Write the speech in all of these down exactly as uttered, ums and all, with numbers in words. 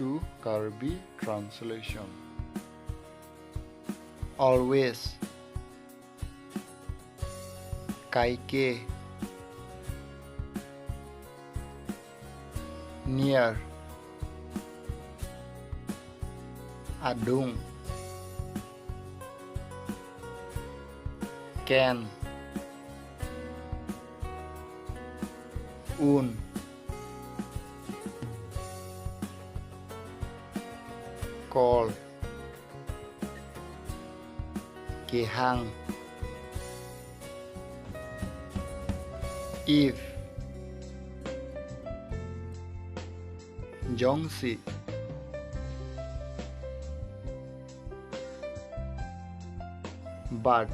to Karbi translation. Always. Kaike. Near. Adung. Can. Un. Call. Kehang. If. Jongsi. But.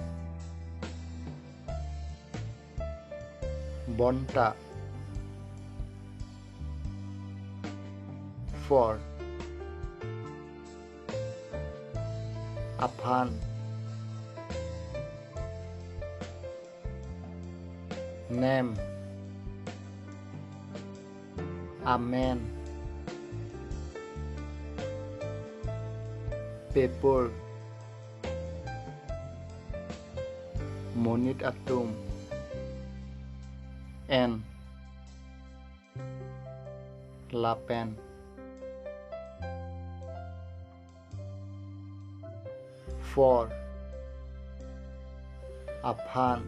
Bonta. For. Aphan. Name. Amen. Paper. Monit atum. An. Lapen. For. Aphan.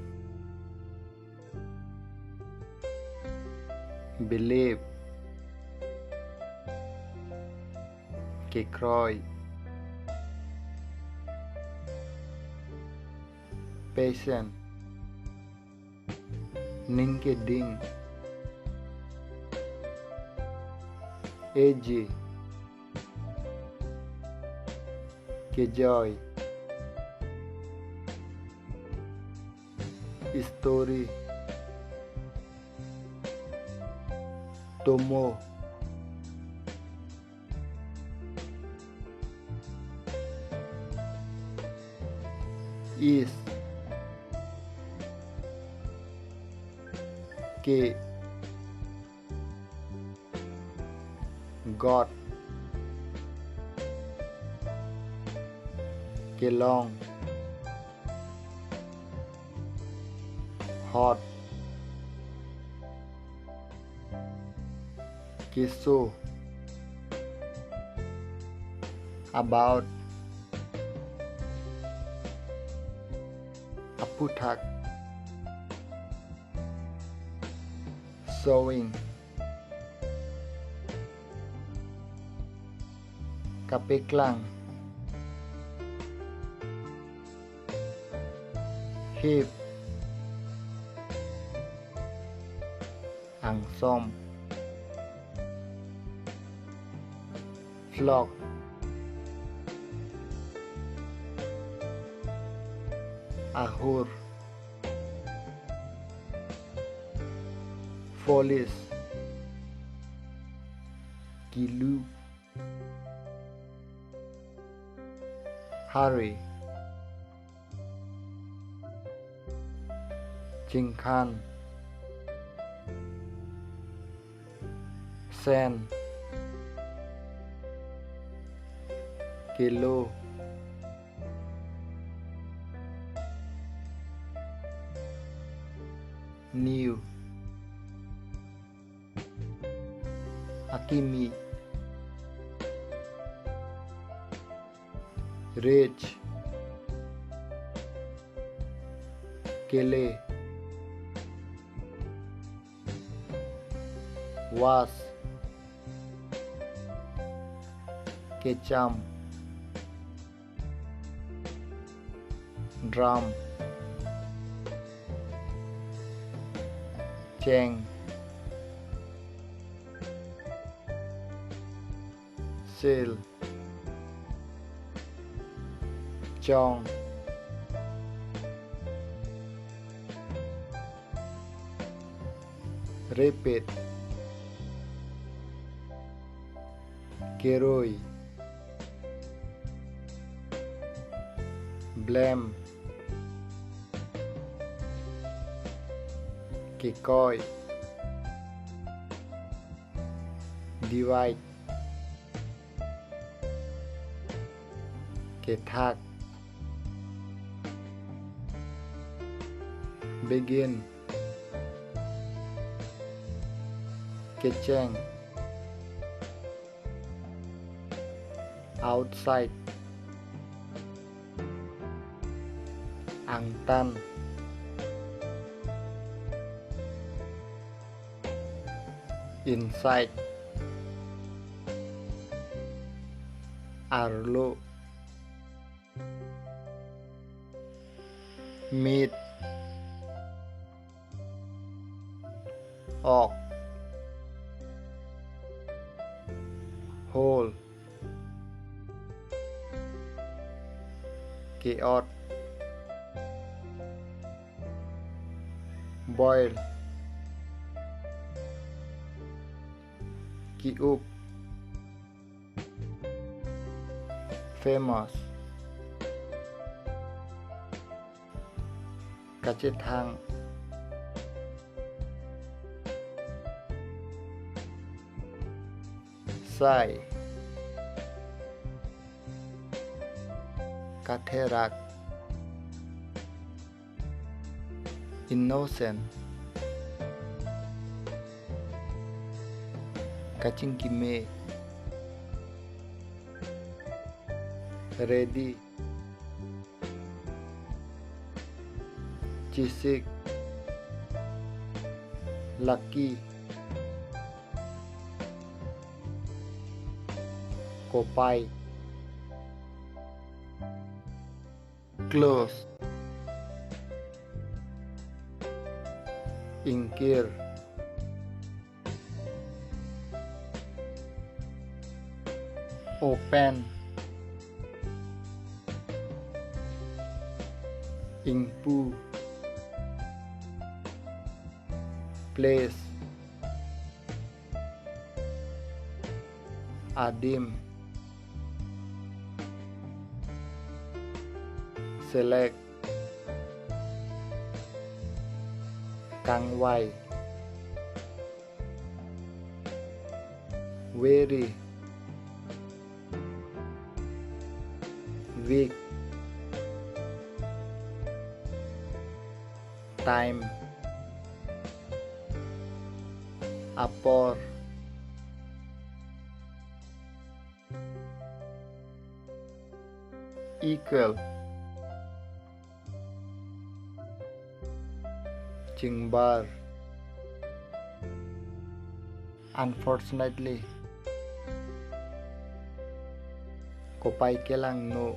Believe. Kekroi. Patient. Ning keding. Easy. Kejoi. Story. Tomo. Is. Ke. Got. Kelong. Hot. Keso. About. Aphuthak. Sewing. Kapeklang. Hip. Angsom. Flock. Ahur. Foolish. Kilu. Hurry. Chingkhan. Sen. Kilo. New. Akimi. Rich. Kele. Was. Kecham. Drum. Cheng. Sil. Chong. Repeat. Keroi. Blame. Kekoi. Divide. Kethak. Begin. Kecheng. Outside. Angtan. Inside. Arlo. Meet. Ok. Whole. Ke-ot. Boil. Ke-up. Famous. Kachethang. Shy. Katherak. Innocent. Kachingkime. Ready. Chisik. Lucky. Kopai. Close. Ingkir. Open. Ingpu. Place. Adim. Select. Kangvai. Very. Week. Time. Apor. Equal. Chingbar. Unfortunately. Kopai kelangno.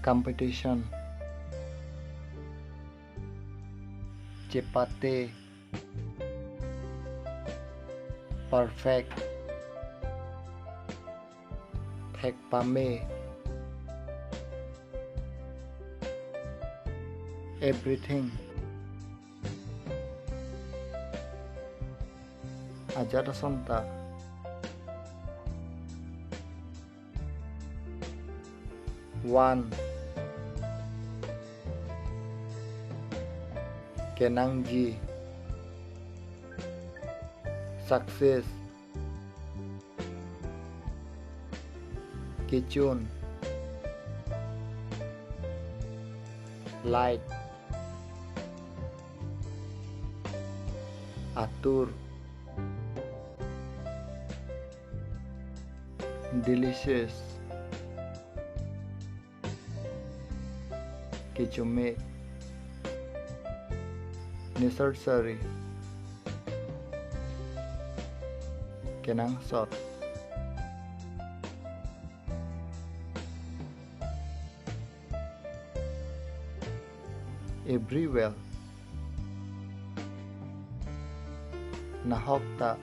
Competition. Chepate. Perfect. Thek pame. Everything. Ajat asonta. One. Kenangji. Success. Kechun. Like. Atur. Delicious. Kechome. Necessary. Kenangsot. Everywhere. Nahokta.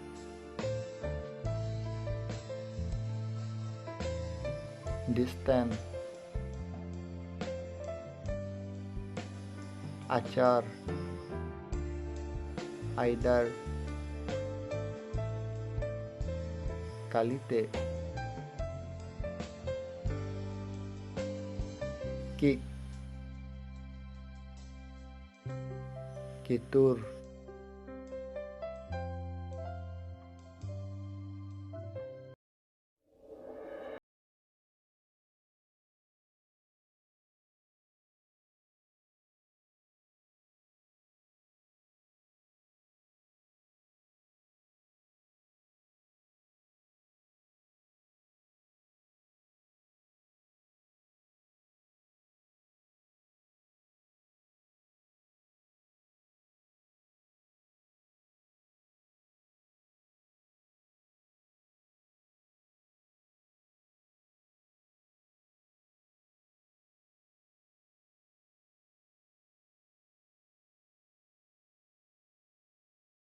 Distant. Achar. Either. Kalite. Kick. Ketur.